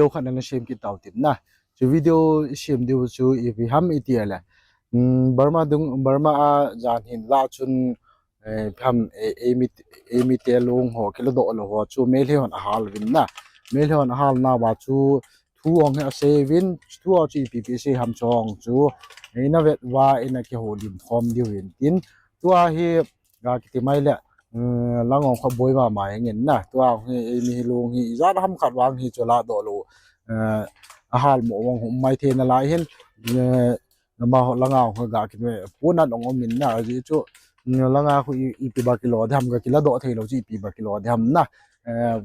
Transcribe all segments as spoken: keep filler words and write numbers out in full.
Video khat na sem kit tau tin na. Chu video i sem diu chu ipi ham i ti le. Hmm, Burma dung, Burma a jan hin la chun, eh, ipi ham, eh, eimi, eimi te lung ho, kila doh lou ho chu Meitei hon a hal uvin na. Meitei hon a hal nauva chu thu ong hi a sei uvin, thu ho chu ipi pi sei ham chong chu, eh, ina vet uva ina kihoulim khom diu vin tin. Tua hi ga kiti mai le, eh, lang ong kha boi mama eng in na. Tua hi eimi hi lung hi ijat ham khat vang hi chu la doh lou, eh, a hal mo vang hum mai thei nalai hin, eh, amaho langa ho ga kiti mai puna ong um in na, ajeh chu, mm, langa khu i, ipi ba kilo diham ga kila doh thei lou chu ipi ba kilo diham na. Eh,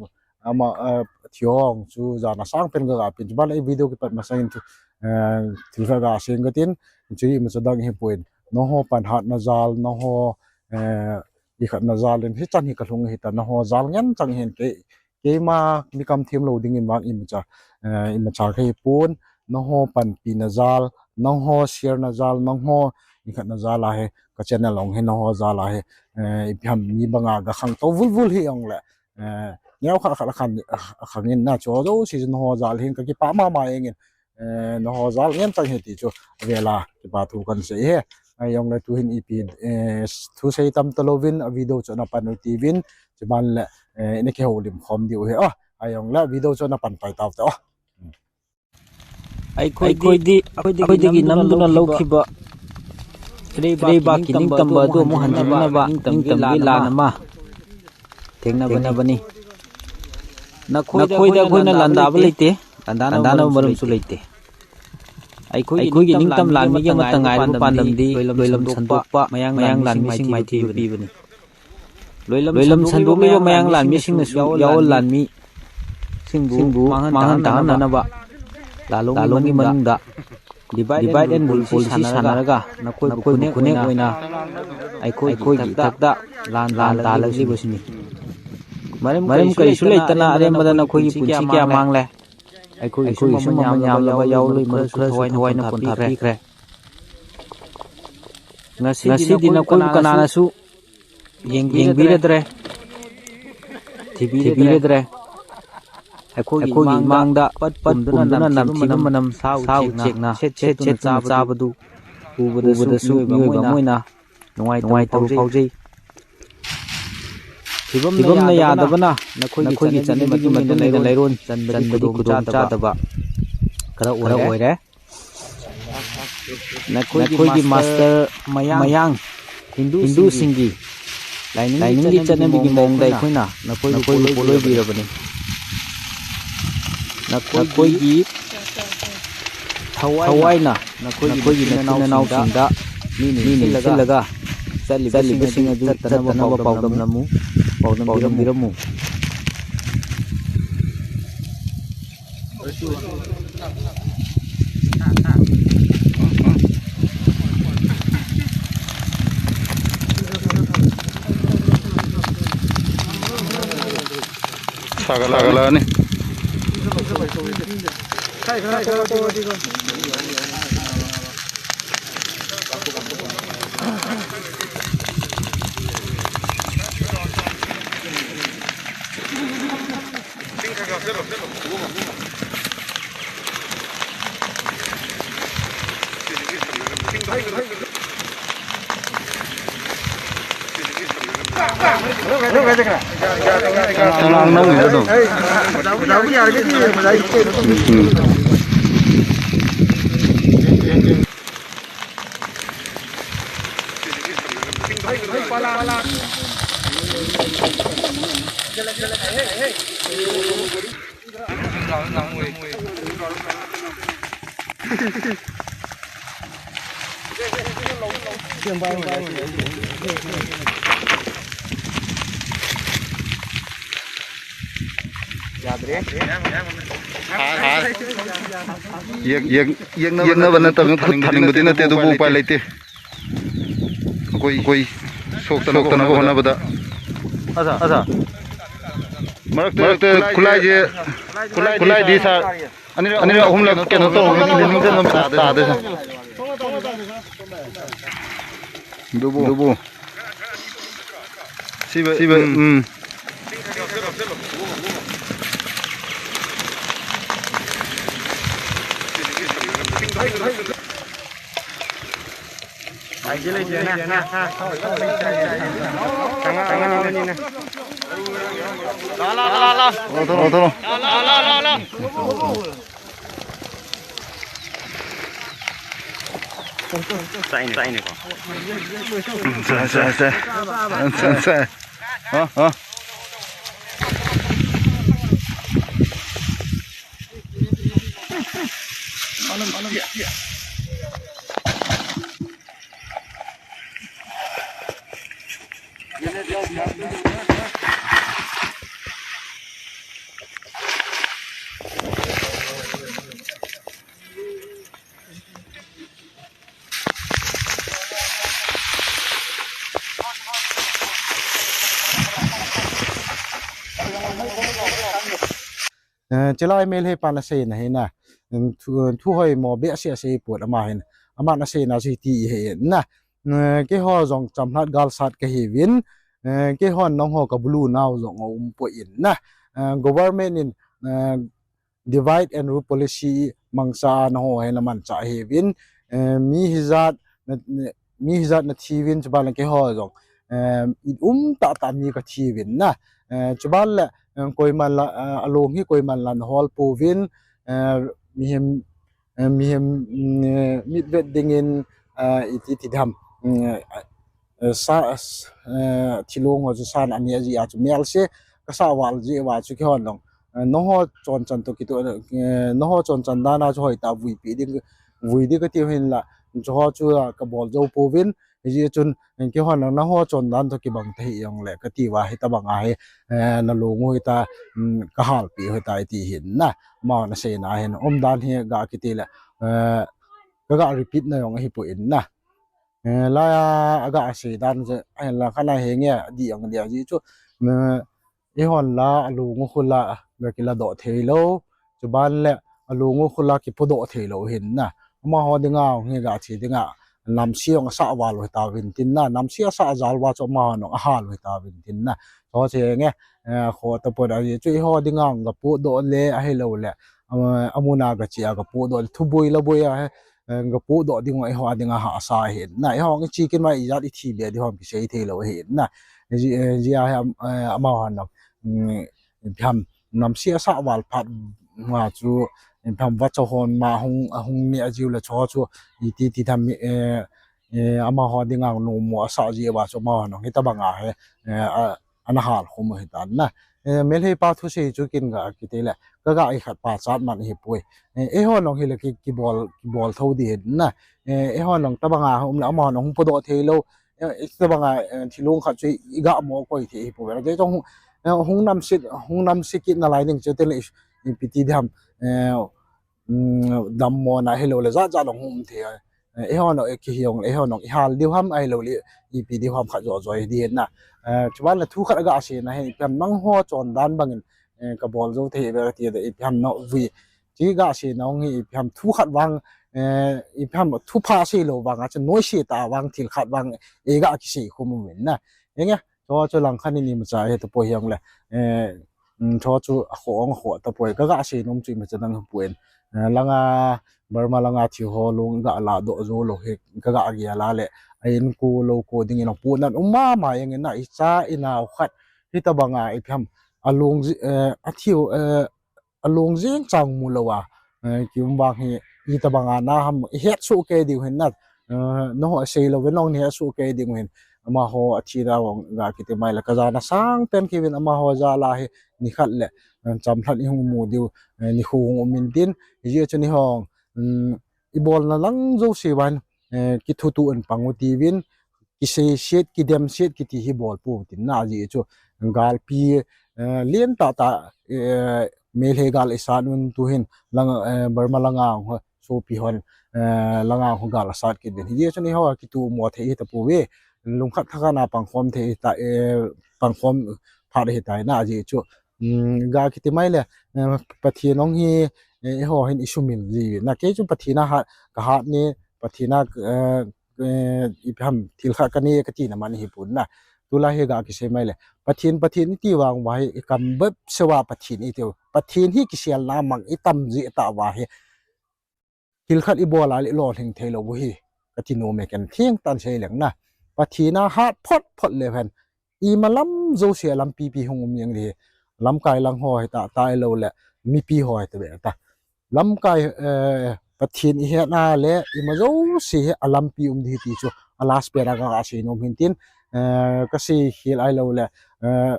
ama, eh, thiong chu jan a sang pen ga ga pin chu ban le video kipat masang in chu, eh, thil kha ga seng ka tin, chu imacha dang hi poi. Nangho panhatna jal, nangho, eh, ikhatna jal in hichan hi ka lhung hi ta, nangho jal ngen chang hin kei, keima mi kam thiem lou ding in vang imacha, eh, imacha ka hi pon, nangho panpina jal, nangho share na jal, nangho ikhatna jal a hi, ka channel ong hi nangho jal a hi, eh, ipi ham mi banga ga khang to vul vul hi ong le, eh, neo khat khat a khan, a khang in na chu jouse nangho jal hin ka kipah mama eng in, eh, nangho jal ngen chang hi ti chu vel a kipa thu kan sei hi. Ajong le tu hin ipi, eh, thu sei tam ta louvin a video chu na pan u ti vin, chu ban le, eh, ina kihoulim khom diu hi. Ah, ajong le video chu na pan pai tau te. Ah. ꯑꯩꯈꯣꯏꯗꯤ, ꯑꯩꯈꯣꯏꯗꯒꯤ ꯅꯝꯗꯨꯅ ꯂꯧꯈꯤꯕ ꯏꯔꯩꯕꯥꯛꯀꯤ ꯅꯤꯡꯇꯝꯕ ꯑꯗꯨ ꯑꯃꯨꯛ ꯍꯟꯖꯤꯟꯅꯅꯕ ꯅꯤꯡꯇꯝꯕꯒꯤ ꯂꯥꯟ ꯑꯃ ꯊꯦꯡꯅꯕꯅꯤ꯫ ꯅꯈꯣꯏꯗ ꯑꯩꯈꯣꯏꯅ ꯂꯥꯟꯗꯥꯕ ꯂꯩꯇꯦ, ꯂꯥꯟꯗꯥꯅꯕ ꯃꯔꯝꯁꯨ ꯂꯩꯇꯦ꯫ ꯑꯩꯈꯣꯏꯒꯤ ꯅꯤꯡꯇꯝ ꯂꯥꯟꯃꯤꯒꯤ ꯑꯃꯠꯇ ꯉꯥꯏꯔꯕ ꯄꯥꯟꯗꯝꯗꯤ ꯂꯣꯏꯂꯝ ꯁꯟꯗꯣꯛꯄ, ꯃꯌꯥꯡ ꯂꯥꯟꯃꯤꯁꯤꯡ ꯃꯥꯏꯊꯤꯕ ꯄꯤꯕꯅꯤ꯫ ꯂꯣꯏꯂꯝ ꯁꯟꯗꯣꯛꯂꯤꯕ ꯃꯌꯥꯡ ꯂꯥꯟꯃꯤꯁꯤꯡꯅꯁꯨ ꯌꯥꯑꯣꯟ ꯂꯥꯟꯃꯤꯁꯤꯡꯕꯨ ꯃꯥꯡꯍꯟ ꯇꯥꯛꯍꯟꯅꯅꯕ ꯂꯥꯜꯂꯣꯡꯒꯤ ꯃꯅꯨꯡꯗ divide and rule policy ꯁꯥꯟꯅꯔꯒ ꯅꯈꯣꯏꯕꯨ ꯈꯨꯅꯦꯛ ꯑꯣꯏꯅ ꯑꯩꯈꯣꯏꯒꯤ ꯏꯊꯛꯇ ꯂꯥꯟ ꯇꯥꯍꯜꯂꯛꯂꯤꯕꯁꯤꯅꯤ꯫ ꯃꯔꯝ ꯀꯔꯤꯁꯨ ꯂꯩꯇꯅ ꯑꯔꯦꯝꯕꯗ ꯅꯈꯣꯏꯒꯤ ꯄꯨꯟꯁꯤ ꯀꯌꯥ ꯃꯥꯡꯂꯦ꯫ ꯑꯩꯈꯣꯏꯒꯤꯁꯨ ꯃꯃꯜ ꯌꯥꯝꯂꯕ ꯌꯥꯎꯂꯣꯏ ꯃꯔꯨꯞ ꯈꯔꯁꯨ ꯊꯋꯥꯏꯅ ꯄꯣꯟꯊꯥ ꯄꯤꯈ꯭ꯔꯦ꯫ ꯉꯁꯤꯗꯤ ꯅꯈꯣꯏꯕꯨ ꯀꯅꯥꯅꯁꯨ ꯌꯦꯡꯕꯤꯔꯗ꯭ꯔꯦ, ꯊꯤꯕꯤꯔꯗ꯭ꯔꯦ꯫ ꯑꯩꯈꯣꯏꯒꯤ ꯏꯃꯥꯡꯗ ꯄꯠ ꯄꯨꯝꯗꯨꯅ ꯅꯝꯊꯤꯕ ꯃꯅꯝ, ꯁꯥ ꯎꯆꯦꯛꯅ ꯁꯦꯠ ꯁꯦꯠꯇꯨꯅ ꯆꯥꯕꯗꯨ ꯎꯕꯗꯁꯨ ꯃꯤꯑꯣꯏꯕ ꯑꯃ ꯑꯣꯏꯅ ꯅꯨꯡꯉꯥꯏꯇꯕ ꯐꯥꯎꯖꯩ꯫ ꯐꯤꯕꯝꯅ ꯌꯥꯗꯕꯅ ꯅꯈꯣꯏꯒꯤ ꯆꯠꯅꯕꯤꯒꯤ ꯃꯇꯨꯡ ꯏꯟꯅ ꯂꯩꯔꯣꯟ ꯆꯟꯕꯗꯤ ꯈꯨꯗꯣꯡ ꯆꯥꯗꯕ ꯈꯔ ꯑꯣꯏꯔꯦ꯫ ꯅꯈꯣꯏꯒꯤ ꯃꯥꯁꯇꯔ ꯃꯌꯥꯡ ꯍꯤꯟꯗꯨꯁꯤꯡꯒꯤ ꯂꯥꯏꯅꯤꯡꯒꯤ ꯆꯠꯅꯕꯤꯒꯤ ꯃꯑꯣꯡꯗ ꯑꯩꯈꯣꯏꯅ ꯅꯈꯣꯏꯕꯨ ꯄꯣꯠꯂꯣꯏꯕꯤꯔꯕꯅꯤ꯫ ꯅꯈꯣꯏꯒꯤ ꯊꯋꯥꯏꯅ ꯅꯈꯣꯏꯒꯤ ꯅꯆꯤꯟ ꯅꯅꯥꯎꯁꯤꯡꯗ ꯃꯤꯅ ꯌꯦꯡꯁꯤꯜꯂꯒ ꯆꯠꯂꯤꯕꯁꯤꯡ ꯑꯗꯨ ꯆꯠꯇꯅꯕ ꯄꯥꯎꯗꯝꯂꯝꯃꯨ, ꯄꯥꯎꯗꯝꯕꯤꯔꯝꯃꯨ꯫ ꯁꯥꯒꯠꯂꯛꯑꯅꯤ꯫ ꯌꯥꯗ꯭ꯔꯦ꯫ ꯌꯦꯛ-, ꯌꯦꯛ-, ꯌꯦꯛꯅꯕ ꯅꯠꯇꯕꯅ ꯈꯨꯠ ꯊꯥꯅꯤꯡꯕꯗꯤ ꯅꯠꯇꯦ, ꯑꯗꯨꯕꯨ ꯎꯄꯥꯏ ꯂꯩꯇꯦ꯫ ꯑꯩꯈꯣꯏ, ꯑꯩꯈꯣꯏ ꯁꯣꯛꯇꯅꯕ ꯍꯣꯠꯅꯕꯗ꯫ ꯃꯔꯛꯇ ꯈꯨꯠꯂꯥꯏꯁꯦ, ꯈꯨꯠꯂꯥꯏꯗꯤ ꯁꯥꯔ, ꯑꯅꯤꯔꯛ, ꯑꯅꯤꯔꯛ ꯑꯍꯨꯝꯂꯛ ꯀꯩꯅꯣ ꯇꯧꯔꯒ cleaning ꯁꯦ ꯑꯗꯨꯝ ꯇꯥꯗꯣꯏꯁꯦ꯫ ꯑꯗꯨꯕꯨ, ꯑꯗꯨꯕꯨ꯫ ꯁꯤꯕ, ꯁꯤꯕ, ꯎꯝ꯫ ꯎꯝ꯫ Eh, chulai Meitei pan asei na hi na. Thu, thu hoimo behseh asei pon ama hin. Aman asei na chu hiti hi na. Eh, keiho jong chamlhat galsat kahiuvin. Eh, keihon nangho kabulu nau jong aumpoi na. Eh, government in, eh, divide and rule policy mangcha nangho hin amancha ahiuvin. Eh, mi hijat na, mi hijat na thiuvin chuban le keiho jong, eh, i um tahtah mi kathiuvin na. Eh, chuban le, eh, koiman la, eh, along hi koiman la nahol pouvin, eh, mihem, eh, mihem, mm, eh, mitvet dingin, eh, iti ti dam, mm, eh, eh, sa, eh, thilong ho chu san aneh jeh a chu melse kasah val jeh uva chu keihon jong, eh, nangho chonchan toh kitoh, eh, nangho chonchan dan a chu hoitah a vuipi ding, vui ding katiu hinla, chuho chu, ah, kabol jou pouvin, hijeh chun, eh, keihon jong nangho chondan toh kibang tahih jongle kati uva hitabang a hi, eh, nalong u hita, mm, kahalpeh u hita iti hin na, amahon asei na hin, umdan hi ga kiti le, eh, kaga repeat na jong ahipoi na. Eh, laiya aga sei dan chu, ahinla khat na henge, adih ang dia jeh chu, eh, eihon la, along u khu la, ga kiladoh thei lou, chuban le, along u khu la kipodoh thei lou hin na. Amaho dinga, hung hi ga thi dinga, namse jong asah val u hitauvin tin na, namse asah val uva chu amahon jong ahal u hitauvin tin na. Chu henge, eh, kho tapon ajeh chu eiho dinga, ga podoh le, ahilou le, eh, amun a ga che a ga podoh le, thuboi laboi a, eh, ga podoh ding u eiho dinga hahsa ahin na. Eiho nge chi kin ma ijat ithi be ding ham kisei thei lou ahin na. Ji, eh, jia hi am, eh, amahon, mm, ipham namse asah val phat ma chu, ipham vacha hon ma hung, hung neh jiu le chu chu iti ti tham, eh, eh, amaho dinga nommo asah jeh uva chu amahon hitabang a hi, eh, a, ana hal khum u hitan na. Eh, Meitei pa thusei chu kin ga kiti le, kaga ikhat pachat man ahipoi. Eh, eihon jong hile ki, kibol, kibol thou ding hin na. Eh, eihon jong tabang a um le amahon jong hung podoh thei lou. Eh, tabang a, eh, thilong khat chu iga mo koi thei ahipoi. Kei jong hung, eh, hung namse, hung namse kit nalai ding chu tile i, ipi ti dam, eh, mm, dammo na hilou le jat jat jong hung um thei. Eh, eihon jong, eh, kihi jong, eihon jong ihal diu ham ahilou le, ipi diu ham khat jo jo hi ding hin na. Eh, chuban le thu khat aga sei na hi, ipi ham nangho chondan bangin, eh, kabol jou thei ve kati de, ipi ham navui. Chi ga sei na hung hi, ipi ham thu khat vang, eh, ipi ham thupha sei lou vang a, chu noise tah vang thil khat vang, eh, ga kisei khum u min na. Henge, chu chu lang khat ni ni macha hi tapoi hijongle. Eh, mm, chu chu akho ong kho tapoi. Kaga sei nom chu imacha dang hipon. Eh, langa, Burma langa thi ho long ga ladoh jou lou hi, kaga gel a le, a in ko lou ko dingin apohnat um mama jeng in na, icha inao khat hitabang a ipi ham along ji, eh, athi u, eh, along jeng chang mu lou a, eh, kium vang hi, hitabang a na ham ihet soh kei diu hin na, eh, nangho asei lou ve nong ni het soh kei diu hin, amaho athi na vang ga kiti mai le, ka jana sang pen kivin amaho jal a hi, nikhat le, eh, chamlhat ihung mu diu, eh, nikho hung um in tin, hijeh chun eihon, um, ibolna lang jouse vang, eh, kithutuh in pang u tiuvin, kiseiset, kidemset kiti hi bol pou tin na ajeh chu galpi, eh, lentah tah, eh, Meitei gal isat un tu hin lang, eh, Burma langa hung sopi hon, eh, langa hung gal asat kit uvin. Hijeh chun eiho kitomo thei hita pouve. Lungkhat thakhat na pangkhom thei hita, eh, pangkhom phat hita na ajeh chu. Um, ga kiti mai le, eh, Pathen ong hi, eh, eiho hin isumil ji na. Kei chu Pathen a hat, ka hat ni, Pathen a, eh, eh, ipi ham thil khat kanei kati na man hipon na. Tulai hi ga kisei mai le. Pathen, Pathen iti vang uva hi, ikam bep seuva Pathen iti u. Pathen hi kiselna mang itam ji ta uva hi. thil khat ibol a le lolhing thei lou u hi kati nom e, ken theng tan sei leng na. Pathen a hat phot phot le hen, imalam jouse a lampi pi hung um jeng ding hi. Lamkai lang ho hi ta, tailou le mipi ho hi ta be ta. Lamkai, eh, Pathen ihet a le ima jouse hi alampi um ding hi ti chu a last pen a ka sei nom hin tin, eh, ka sei khel ahilou le, eh,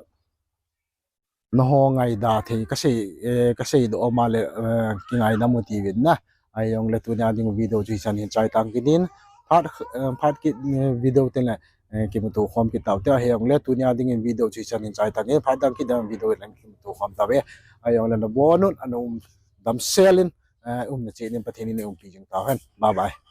nangho ngaida thei ka sei, eh, ka sei doh ma le, eh, kingaidam u tivin na. Ahijongle tunia ding video chu hichan hin chai tang kit in, phat, eh, phat kit, eh, video te le, eh, kimuto khom kit tau te. Ahijongle tunia ding video chu hichan hin chai tang e, phat dang kit dang video le kimuto khom tau e. Ahijongle nabon un ana um damsel in, eh, umna chen in Pathen in eiumpi jing tau hen. Bye bye.